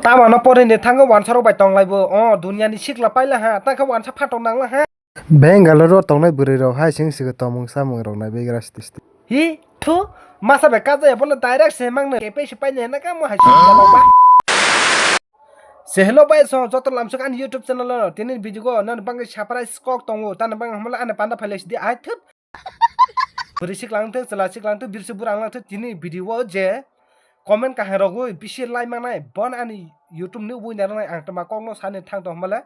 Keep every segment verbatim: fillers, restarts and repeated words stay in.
Tamo no pore ni thango wansa rok bai tong lai bo. O dunia ni sikla paila ha. Ta khe wansa phatok nang la ha. Bangalore o tongnai bwrwi rok hai sing sigi tomung samung rok nai begra sti sti. Hi thu masa bai kaja ya bono direct se mang no kepe se paina na ka mo hai sing ba. Se hello bai so joto lamsuk ani YouTube channel o tini video go nan bangwi surprise kok tongo tan bang hamla ani panda phailai sidi ai thup. Bwrwi siklang thung, chwla siklang thung, birsu burang lang thung, tini video o je comment kaham rogwi bisi lai manai, bon ani YouTube ni winner nai ang tama kokno sani thang tong male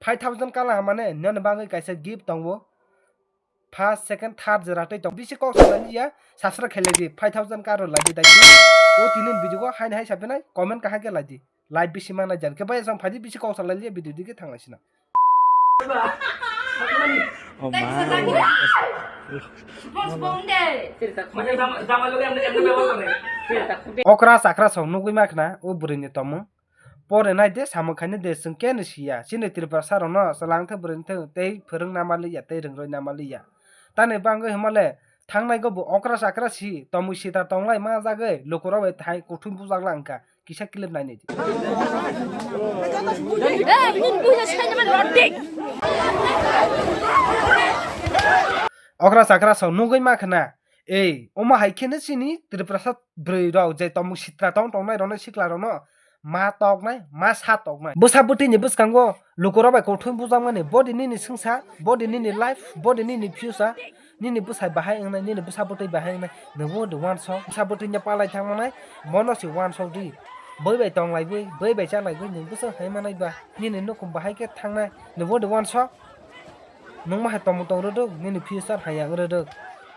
five thousand kala hamane nani bangwi kaisa gift tongo. First, second, third jora tei tong. Bisi kok salai ya, subscribe khelai di, five thousand karo lai di dai. O tini video o haini hai sapenai, comment kaham khe lai di. Live bisi mana jan khe bai asam phadi bisi kok salai liya video digi thang lai sina. Oh my. Okra chakra song nugwi ma khna o bwrwi ni tomung. Pore nai de samung khaini de chwng khe ni siya. Chini Tripura sa rok no chwla wngthang bwrwi wngthang tei phwrwng nama liya tei rwngroi nama liya. Tani bangwi hwnmale thangnai go bo okra chakra si tomwi sita tonglai ma jagwi lukurok bai thai kuthum bujak lang kha. Kisa clip nai nai di. Okra chakra song nugwi ma khna. Ei, omo hai kheno chini Tripura sa bwrwi rok je tomung sitra tong tongnai rok no sikla rok no ma toknai, ma sa toknai. Bwsa bwtwi ni bwskango lukurok bai kuthum bujakmani body nini swngsa, body nini life, body nini future. Nini bwsai bahai wngnai, nini bwsa bwtwi bahai wngnai, nwbo de uansok. Bwsa bwtwi no palai thang manai, bono se uansok di. Bwbai tong lai bwi, bwbai cha lai bwi, nwng bwsa hai manai ba. Nini nukhung bahai khe thangnai, nwbo de uansok. Nwng ma hai tongmung tong rwdwk, nini future hai yang rwdwk,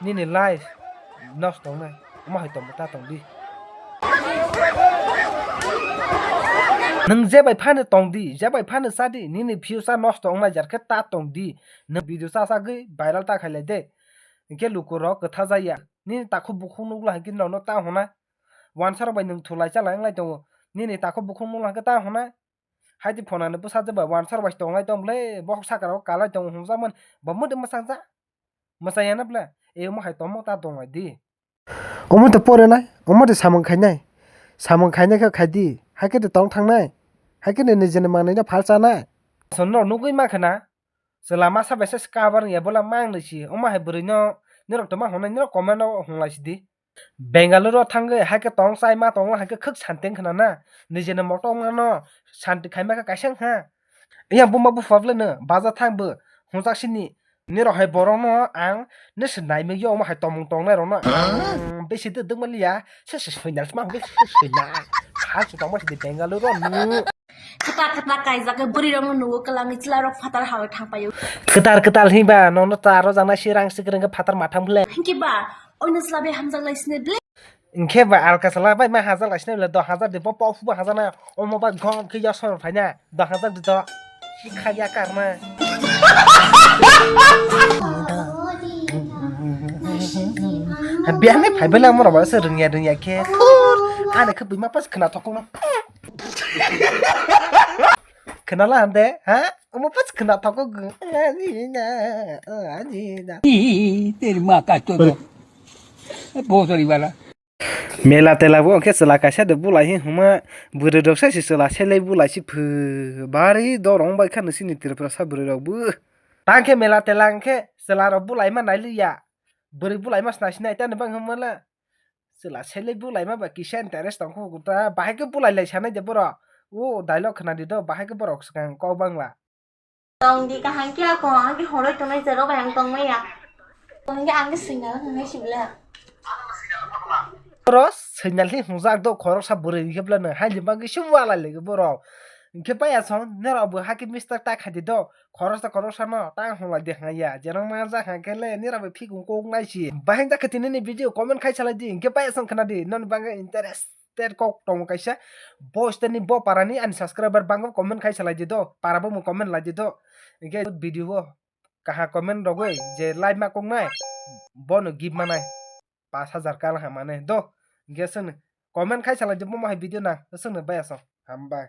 nini life nosto wngnai. Omo hai tongmung ta tong di. Nwng je bai phano tong di, je bai phano cha di, nini future nosto wngnai jar khe ta tong di. Nwng video cha chagwi viral ta khai lai de. Hinkhe lukurok kwtha jaya. Nini takhuk bukhuk nukla hinkhe nono ta hwnai. Wansarok bai nwng thulai chalai wnglai tongo. Nini takhuk bukhuk nukla hinkhe ta hwnai. Haiti phonani bwsajwk bai wansarok bai tonglai tong bwle. Bokhok sakao kalai tongo hwnjakmani. Bo mwtwi mwchang ja. Mwchang ya na bwle. E omo hai tongmo ta tong lai di. Omo to pore nai, omo to samung khainai. Samung khainai khe khai di. Hai khe to tong thangnai. Hai khe to nijini manwi no phal chanai. Sonno nugwi ma khna. Chwla masa bai se kabar ya bola mang ni si. Omo hai bwrwi no nirok to ma hwnai nirok comment o hwnlai si di. Bengaluru o thangwi hai khe tong chai ma tong hai khe khwk santi wng khna na. Nijini motom no santi khaima khe kaisa wng kha. Yang buma bupha bwle no baja thang bo hwnjak sini. Nirok hai borok no ang nisi naimik yo omo hai tomung tongnai rok no. Ang bisi de dwkma liya se se soinal sma hwnkhe se soinal. Ha se tongma sidi Bengaluru o nu. Kwtal kwtal kaijak khe bwrwi rok no nugo kwlangwi chwla rok phatar hawi thang paio. Kwtal kwtal hinba nono ta aro jana si rang sikring khe phatar mathang bwle. Hinkhe ba oino chwla bai hamjak lai sini bwle. Hinkhe ba alka sala bai ma hajar lai sini bwle, dos hajar di bo pok phuba hajar na omo bai gom khe yasor phaina dos hajar di do. Sikha ya karma. Biya ne phai bela mo roba se rungya rungya khe. Ani khe bima pas khna thokong na. Khna la hande, ha? Omo pas khna thokong. Ani na, ani na. Teri ma ka to. Bosori bala. Mela tela bo khe chwla kaisa de bulai hi hwnma bwrwi rok sai se chwla selai bulai si phu bari dorong bai kha nw sini Tripura sa bwrwi rok bo. Tang khe mela tela hwnkhe chwla rok bulai ma nai liya bwrwi bulai ma sna sinai tani bang hwnma la chwla selai bulai ma ba kisa interest tong kho ta bahai khe bulai lai sanai de borok o dialogue khna di do bahai khe borok swkang kok bangla. Tong di kaham khe ako, ang khe horoi tongnai jero bai ang tongmaya. Tong di ang khe signal hwnwi sibla. Oro signal hi hwnjak do khoroksa bwrwi hinkhe bwlano haini bagwi se walai laigo borok. Hinkhe bai asong norok bo hakhe mistake ta khaidi do khoroksa khoroksa no ta hwnlai di hwnya. Jero ma jak hwnkhe le nirok bai phikung kok nai si. Bahai jak khe tini ni video comment khai salai di hinkhe bai asong khna di noni bagwi interest. Ter kok tongo kaisa bo stani bo para ni ani subscriber bango comment khai salai di do para bo mo comment lai di do hinkhe video o kaha comment rogwi je like ma kok nai bono gift manai pash hajar kala ha mane do hinkhe chwng comment khai salai di bo mo hai video na chwng no bai asong hambai.